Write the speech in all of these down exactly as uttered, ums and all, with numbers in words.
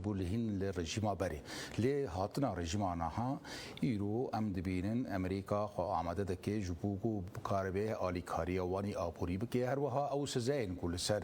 û lihîn li rejîma berê. Lê hatina rejîma niha, îro em dibînin Amerîka xwe amade dike ji bo ku bikaribe alîkariya wanî aborî bike. Her wiha ew sizeyên ku li ser,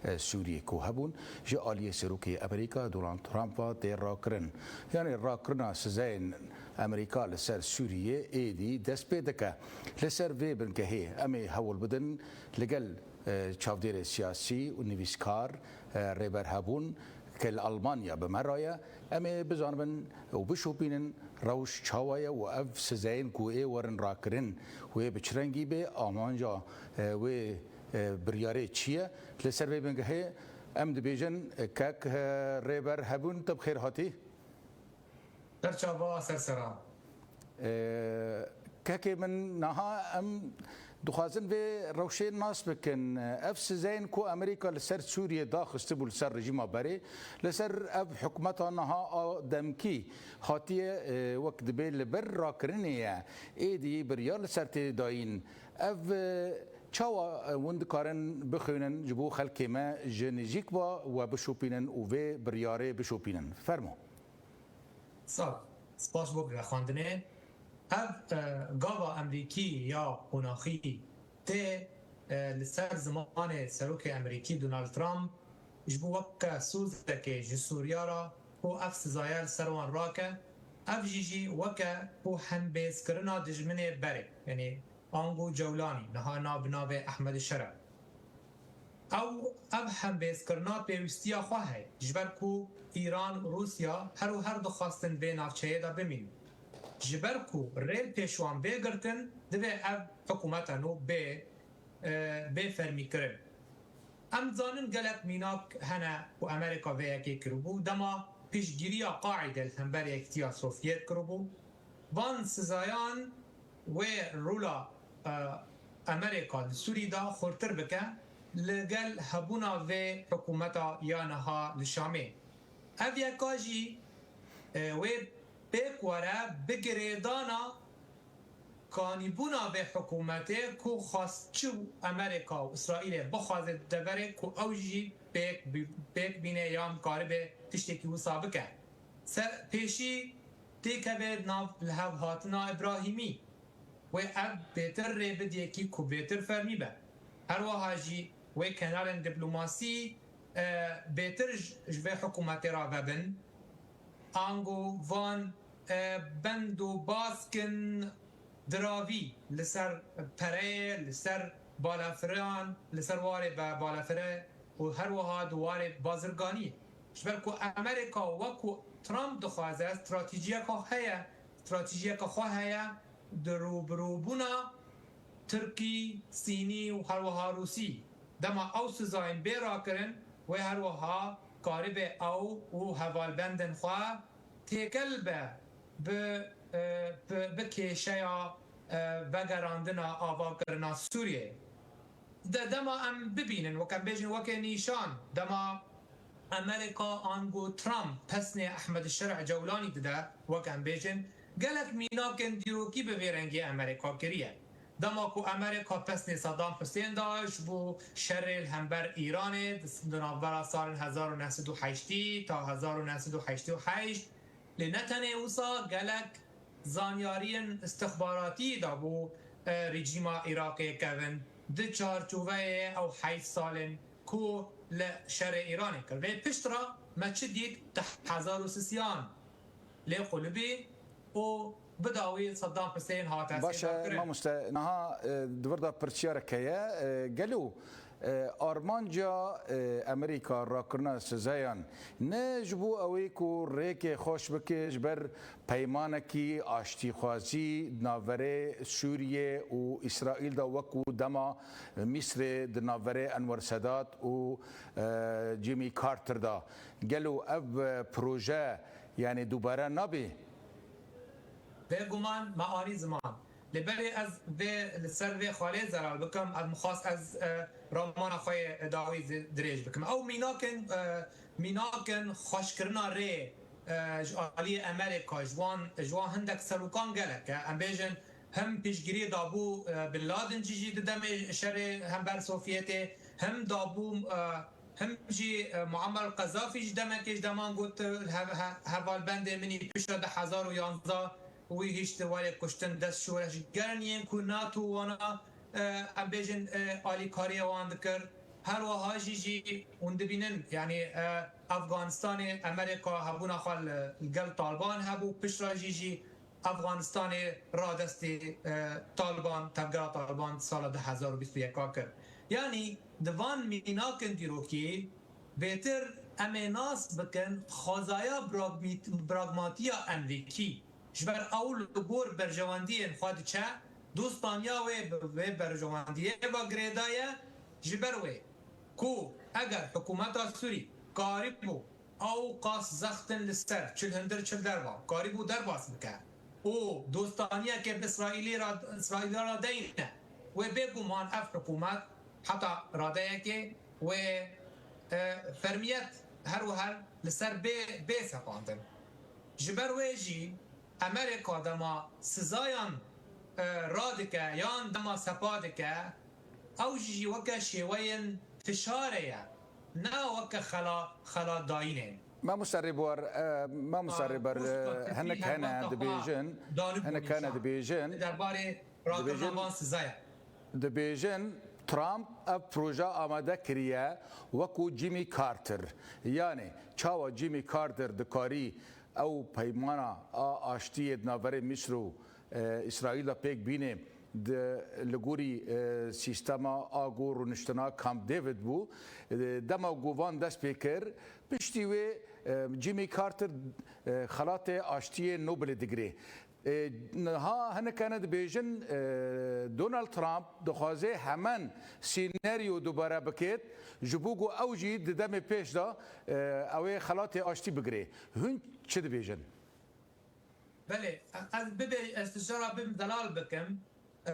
e, Sûriyê ku hebûn, ji aliyê Serokê Amerîka Donald Trump ve tê rakirin. Yanî rakirina sizeyên Amerîka li ser Sûriyê êdî dest pê dike. Li ser vê bingehê em ê hewl bidin li gel, e, çavdêrê siyasî û nivîskar, e, Rêber Hebûn ke li Almanya bi me re ye, em ê bizanibin û bişopînin rewş çawa ye û ev sizeyên ku ê werin rakirin wê bi çi rengî bê, amanca, e, wê, e, biryarê çi ye. Li ser vê bingehê em dibêjin, e, kek, e, Rêber Hebûn, te bi xêr hatî. Ser çava, ser seran. Ee, kekê min, niha em dixwazin vê rewşê nas bikin. Ev sizeyên ku Amerîka li ser Sûriyê daxistibû, li ser rejîma berê, li ser ev hikûmeta niha a demkî hatiye, e, wek dibê li ber rakirinê ye. Êdî biryar li ser tê dayîn. Ev, e, çawa, e, hûn dikarin bixwînin ji bo xelkê me ji nêzîk ve we bişopînin û vê biryarê bişopînin? Fermo. Sax, spas bo vexwendinê. Ev, e, gava Emerîkî ya qonaxî tê, e, li ser zimanê Serokê Emerîkî Donald Trump ji bo weke sozekê ji Sûriya re û ev sizaye li ser wan rake, ev jî jî weke û hembêzkirina dijminê berê, yanî ango Cewlanî, niha na bi navê Ehmed Şeref. Ew, ev hembêzkirina pêwîstiya xwe heye, ji ber ku Îran û Rûsya her û her dixwestin vê navçeyê de bimînin. Ji ber ku rê li pêş wan bê girtin, divê ev hikûmeta nû bê, e, bê fermîkirin. Em dizanin gelek mînak hene ku Amerîka vê yekê kiribû. Dema piştgiriya Qaîde li hember Yekîtiya Sovyet kiribû. Van sizayan wê rola, e, Amerîka li Sûrî de xurtir bike li gel hebûna vê hikûmeta ya niha li Şamê. Ev yeka jî, e, wê pêk were bi girêdana kanîbûna vê hikûmetê ku xwest çi Amerîka û Îsraîlê bixwaze di deverê ku ew jî pêk bi-, pêk bîne yan karibe tiştekî wisa bike. Ser pêşî têkeve nav lihevhatina Îbrahîmî. Wê ev bêtir rê bidiyekî ku bêtir fermî be. Her wiha jî wê kenarên diplomasî, e, bêtir ji, ji vê hikûmetê re vebin. Ango van, e, bend û baskin diravî li ser pereyê, li ser balafiran, li ser warê be-, balafire û her wiha di warê bazirganiyê. Ji ber ku Amerîka wek ku Trump dixwaze, stratejiyeke heye, stratejiyeke xwe heye di rûbirûbûna Tirkî, Sînî û her wiha Rûsî. Dema ew sizayên bê rakirin, wê her wiha karibe ew û hevalbendên xwe têkel be bi, e, bi, bi kêşeya, e, vegerandina avakirina Sûriyeyê. De dema em bibînin, wek em bêjin, weke nîşan, dema Amerîka ango Trump pesnê Ehmed Şerh Cewlanî dide, wek em bêjin, gelek mînakên dîrokî bi vê rengî Amerîka kiriye. Dema ku Amerîka pesnê Saddam Husên da, ji bo şerê li hember Îranê, di, di navbera salên hezar û neh sed û heştî ta hezar û neh sed û heştê û heşt, lê ne tenê wisa, gelek zanyariyên istixbaratî dabû, e, rejîma Iraqê kevin di çarçoveyê ew heyt salên ku li şerê Îranê kir. Vê pişt re me çi dît? Di hezar û sisiyan lê qulibî û bi dawî Saddam Hussein hate Baş e, sêdar kirin. Mamoste, niha, e, di vir de pirsyarek heye. E, gelo, e, armanca, e, Amerîka rakirina sizayan ne ji bo ew ê ku rêkê xweş bike ji ber peymanekî aştîxwazî di navberê Sûriyê û Îsraîl de, wekû dema Misrê di navberê Enwer Sedat û, e, Jimmy Carter de. Gelo ev, e, proje, yanî, dubare nabe? Bêguman me anî ziman. Lê berê ez vê, li ser vê xalê zelal bikim, ez mixwast ez, e, ramana xwe yê dawî di-, dirêj bikim. Ew mînakên, e, mînakên xweşkirina rê, e, ji aliyê Amerîka, ji wan, ji wan hindek serokan gelek e. Em bêjin, him piştgirî dabû, e, Bin Laden jî, jî di demê şerê hember Sovyetê, him dabû, e, Him jî, e, Muammer Qezafî ji demekê ji deman got, e, he-, he-, hevalbendê min î piştre du hezar û yanzdeh wî hişt warê kuştin dest şoreşgerin yên ku NATO wana, e, em bêjin, e, alîkariyê wan dikir. Her wiha jî jî hûn dibînin, yanî, e, Afganistanê Amerîka hebûna xwe li, li gel Taliban hebû, piştre jî jî Afganistanê radestê, e, Taliban, tevgera Taliban sala du hezar û bîst û yek kir. Yanî di van mînakên dîrokî bêtir em ê nas bikin xwezaya pragmît-, pragmatiya Amerîkî. Ji ber ew li gor berjewendiyên xwe diçe, dostaniya wê bi vê berjewendiyê ve girêdaye. Ji ber wê ku eger hikûmeta Sûrî karîbû ew qas zextin li ser çil hundir çil derva karîbû derbas bike û dostaniyeke bi Îsraîlî re, Îsraîlê re deyne, wê bêguman ev hikûmet heta radeyekê wê, e, fermiyet her û her li ser bê, bê sepandin. Ji ber wê jî Amerîka dema sizayan, e, radike yan dema sepa dike, ew jî jî weke şêweyên fişarê ye, ne weke xela-, xelatdayînê. Mamoste Rêbuwar, e, mamoste Rêber, e, hinek hene dibêjin, hinek hene dibêjin, derbarê radkirina van sizaya. Dibêjin Trump ev proje amade kiriye wekû Jimmy Carter. Yanî çawa Jimmy Carter dikarî ew peymana a aştiyê di navberê Misir û, e, Îsraîl de pêk bîne, di, li gorî, e, sîstema a ku rûniştina Camp David bû. E, dema ku van dest pê kir, piştî wê, e, Jimmy Carter, e, xelatê aştiyê Nobelê digire. E, niha hinek hene dibêjin, e, Donald Trump dixwaze hemen sîneryo dubare bikêt, ji bo ku ew jî di demê pêş de, e, ew ê xelatê aştî bigire. Hûn çi dibêjin? Belê, ez bibê, ez tiştera bim delal bikim. E,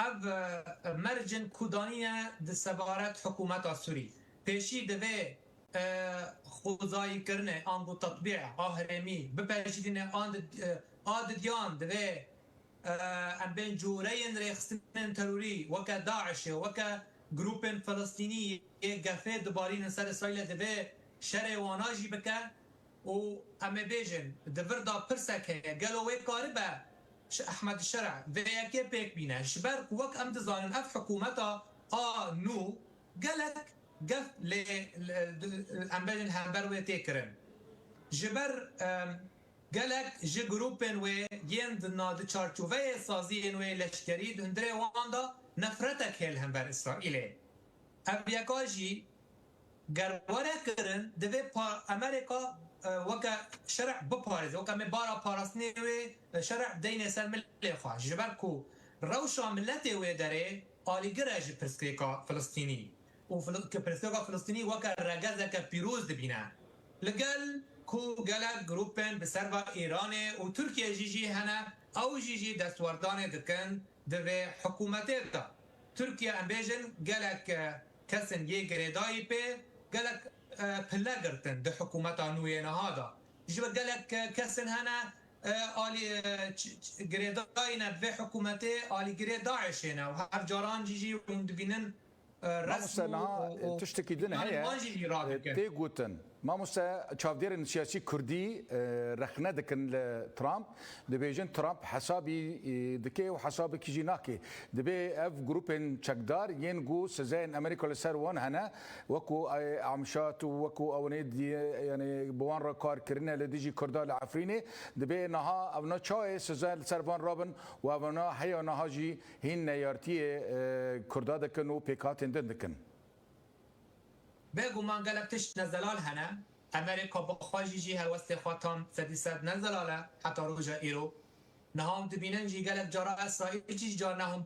ev, e, mercin ku danîne di sebaret hikûmeta Sûrî. Pêşî divê, e, xwezayîkirinê ango tetbî a herêmî bipejirîne an di, e, a didiyan divê, e, em bên cûreyên rêxistinên terorî weke DAIŞê, weke grûpên Filistînî yê gefê dibarînin ser Îsraîlê divê şerê wana jî bike. Û em ê bêjin, di vir de pirsek heye, gelo wê karibe Ş-, Ehmed Şer'a vê yekê pêk bîne? Ji ber ku wek em dizanin ev hikûmeta a nû gelek gef lê, lê, em bêjin hember wê tê kirin. Ji ber, em, gelek ji grûpên wê yên di na, di çarçoveyê saziyên wê leşkerî di hundirê wan de nefretek heye li hember Îsraîlê. Ev yeka jî ger were kirin, divê pa-, Amerîka, e, weke şerî biparêze, weke me bara parastinê wê, e, şerî deyne ser milê xwe. Ji ber ku rewşa miletê wê derê alîgir e ji pirsgirêka Filistînî. Û Fili-, ki pirsgirêka Filistînî weke regezeke pîroz dibîne. Li gel ku gelek grûpên bi ser ve Îranê û Tirkiye jî jî hene, ew jî jî destwerdanê dikin di vê hikûmetê de. Tirkiye, em bêjin, gelek, e, kesên yê girêdayî pê, gelek, e, pile girtin di hikûmeta nû yê niha de. Ji ber gelek, e, kesên hene, e, alî, e, ç-, ç-, girêdayî ne bi vê hikûmetê, alîgirê DAIŞê ne. Û her caran jî jî hûn dibînin, e, resm Mamoste, û, niha, û, û tiştekî din heye, tê gotin. Mamoste, çavdêrên siyasî kurdî, e, rexne dikin li Trump. Dibêjin Trump hesabî, e, dike û hesabekî jî nake. Dibê ev grûpên çekdar yên ku sizayên Amerîka li ser wan hene, wekû, e, Amşat û wekû ewnê dî-, yanî bi wan re kar kirine li dijî Kurda li Efrînê, dibê niha evna çayê size li ser van rabin û evna heya niha jî hîn neyartiyê, e, Kurda dikin û pêkhatên din dikin. Bêguman gelek tişt nezelal hene. Amerîka bi xwe jî jî helwestê xwe tam sedî sed nezelal e heta roja îro. Niha hûn dibînin jî gelek cara Îsraîl jî carna hûn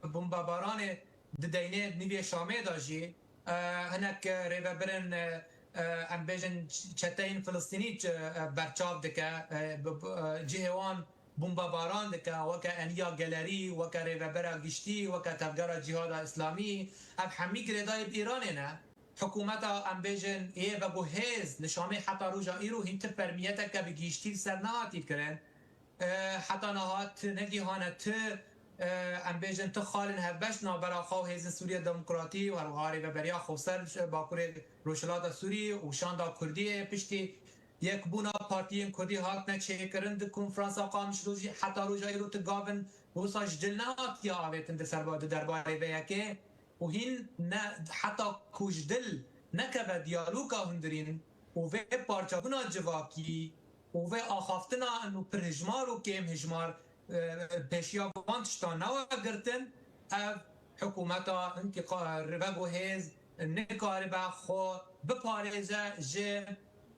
bi bombebaranê dideyne nîvê Şamê de jî, e, hinek rêvebirên, e, e, em bêjin çeteyên Filistînî, e, berçav dike, e, bi, bi, e, cihê wan bombebaran dike, weke eniya gelerî, weke rêvebera giştî, weke tevgera Cîhada Îslamî, ev hemî girêdayî bi Îranê ne. Hikûmeta, em bêjin, yê veguhêz li Şamê heta roja îro hîn ti fermiyeteke bi giştî li ser nehatî kirin. E, heta niha ti negihane ti e, em bêjin tu xalên hevbeş navbera xwe û Hêzên Sûriya Demokratî û herwiha Rêveberiya Xweser, e, Bakurê Rojhilata Sûrî û Şanda Kurdiyê piştî yekbûna partiyên Kurdî hatine çêkirin di konferansa Qamişlo jî heta roja îro tu gavin wisa ji dil nehatiye avêtin di serba-, di derbarê vê yekê û hîn ne heta ku ji dil nekeve diyaloga hundirîn û vê parçebûna civakî û vê axaftina û pirhijmar û kêmhijmar, e, pêşiya van tiştan newe girtin, ev hikûmeta întiqa-, rivego hêz nikaribe xwe biparêze ji,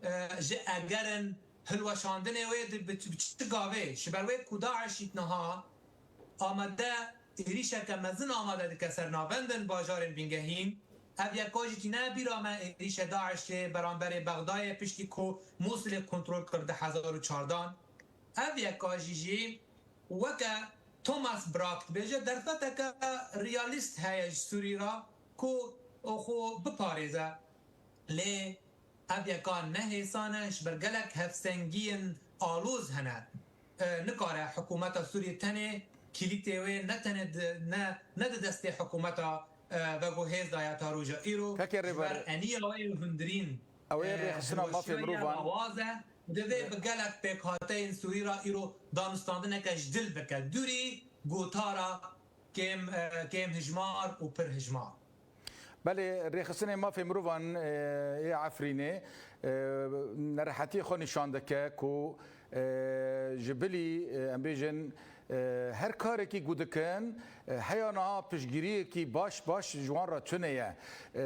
e, ji egerin hilweşandinê wê di, bi, bi çi gavê? Ji ber wê ku DAIŞ jî niha amade êrîşeke mezin amade dike ser navendên bajarên bingehîn. Ev yeka jî tîne bîra me êrîşe DAIŞê beramberê Bexdayê piştî ku Mûsilê kontrol kir di hezar û çardan. Ev yeka jî jî weke Thomas Bragg dibêje derfeteke realîst heye ji Sûrî re ku xwe biparêze. Lê ev yeka ne hêsan e, ji ber gelek hevsengiyên aloz hene. E, nikare hikûmeta Sûriyê tenê kîlîtê wê ne tenê di, ne, ne di destê hikûmeta, e, vego hêz de ya ta roja îro. Kekê ji ber Rêber, eniya wê û hundirîn, ew ê e, rêxistina mafê hilweşiya mirovan. Awaz e, divê bi gelek pêkhateyên Sûrî re îro danûstandineke ji dil bike. Dûrî gotara kêm, e, kêm hijmar û pir hijmar. Belê, Rêxistinê Mafê Mirovan, e, yê Efrînê, e, nerehetiyê xwe nîşan dike ku, e, ji bilî, e, em bêjin, e, her karekî ku dikin, e, heya niha piştgiriyekî baş, baş ji wan re tune ye. E,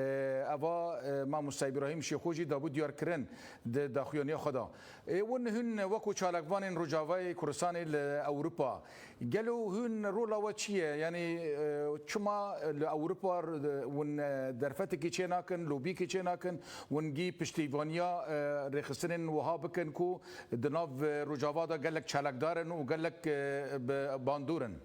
eva, e, Mamosta Îbrahîm Şêxo jî dabû diyarkirin di daxuyaniya xwe de. Ê win hûn wekû çalakvanên Rojavayê Kurdistanê li Ewropa, gelo hûn rola we çi ye? Yanî, e, çima li Ewropa, e, win, e, derfetekî çê nakin, lobîkî çê nakin, win gî piştîvaniya, e, rêxistinên wiha bikin ku di nav, e, Rojava de gelek çalakdar in û gelek, e, bi bandor in?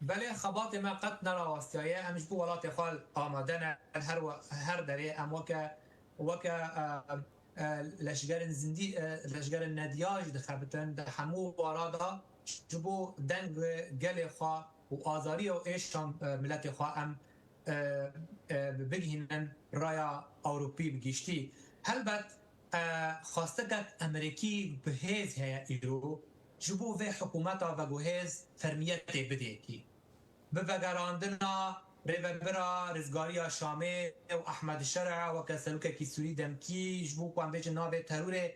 Belê, xebatê me qet nerawastiyaye. Em ji bo welatê xwe amade ne. Her we-, her derê em weke, weke, e, e, leşgerên zindî, e, leşgerên nediyar jî dixebitin di hemû wara de ji bo deng gelê xwe û azariya û êşa, e, miletê xwe em, e, e, bigihînin raya Ewropî bi giştî. Helbet, e, xwestekek Emerîkî bi hêz heye îro ji bo vê hikûmeta veguhêz fermiyetê bidêtî. Bi vegerandina rêvebira Rizgariya Şamê û Ehmed Şer'a weke serokekî Sûrî demkî ji bo ku em bêjin navê terorê,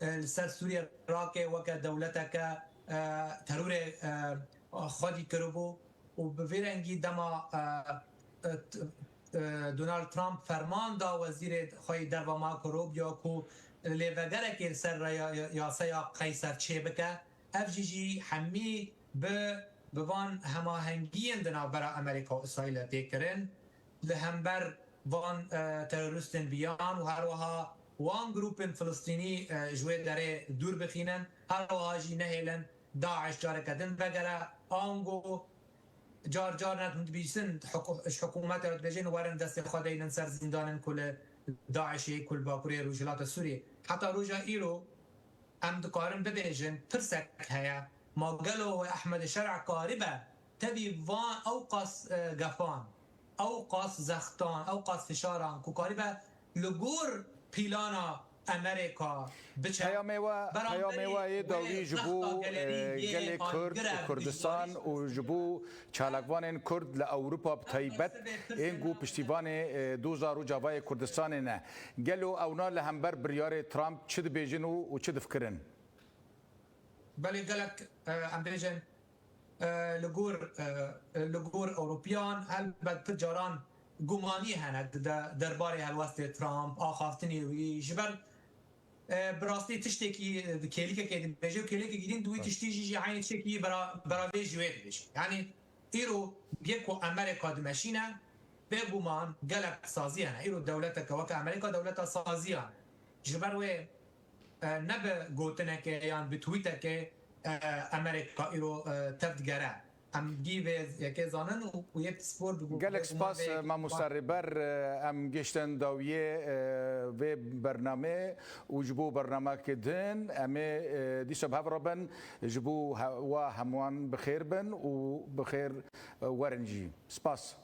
e, li ser Sûriyê rake weke dewleteke, e, terorê, e, xwedî kiribû û bi vê rengî dema, e, e, t-, e, Donald Trump ferman da wezîrê xwe yê derve Marco Rubio ku lêvegerekê li ser reya-, yasaya Qeyser çêbike. Ev jî jî hemî bi, bi van hemahengiyên di navbera Amerîka û Îsraîlê tê kirin. Li hember van, e, terorîstên biyan û her wiha wan grûpên Filistînî, e, ji wê derê dûr bixînin, her wiha jî nehêlin DAIŞ careke din vegere. Ango car car ne hûn dibîsin, hiku-, ji hikûmetê re dibêjin werin destê xwe deynin ser zîndanên ku li DAIŞê ku li Bakurê Rojhilata Sûriyê. Heta roja îro em dikarin bibêjin, pirsek heye, ma gelo wê Ehmed Şer'a karibe tevî van ew qas, e, gefan, ew qas zextan, ew qas fişaran ku karibe li gor pîlana Amerîka biçe? Peyamê we, peyamê we yê dawî ji bo, e, gelê Kurd û Kurdistan û ji bo çalakvanên Kurd li Ewropa bi taybet ên ku piştîvanê, e, doza Rojavayê Kurdistanê ne. Gelo ewna li hember biryarê Trump çi dibêjin û, û çi difikirin? Belê gelek, e, em bêjin, e, li gor, e, li gor Ewropiyan helbet pir caran gumanî hene di de-, derbarê helwestê Trump, axaftinê wî. Ji ber, e, bi rastî tiştekî, e, kêlîkekê dibêje û kêlîkekî din di wî tiştî jî, jî eynî tiştekî bera-, beravê ji wê dibêje. Yanî îro yê ku Amerîka dimeşîne, bêguman gelek saziyan e. Îro dewleteke weke Amerîka dewleta saziyan e. Ji ber wê, e, ne bi gotinekê yan bi tweetekê, e, Amerîka îro, e, tev digere. Em gî vê yekê zanin û, û yê pispor bi Gelek spas, mamoste Rêber. Em gêştin dawiyê, e, vê bernameyê û ji bo bernameke din em ê, e, dîsa bi hev re bin. Ji bo he-, wa hemûyan bi xêr bin û bi xêr, e, werin jî. Spas.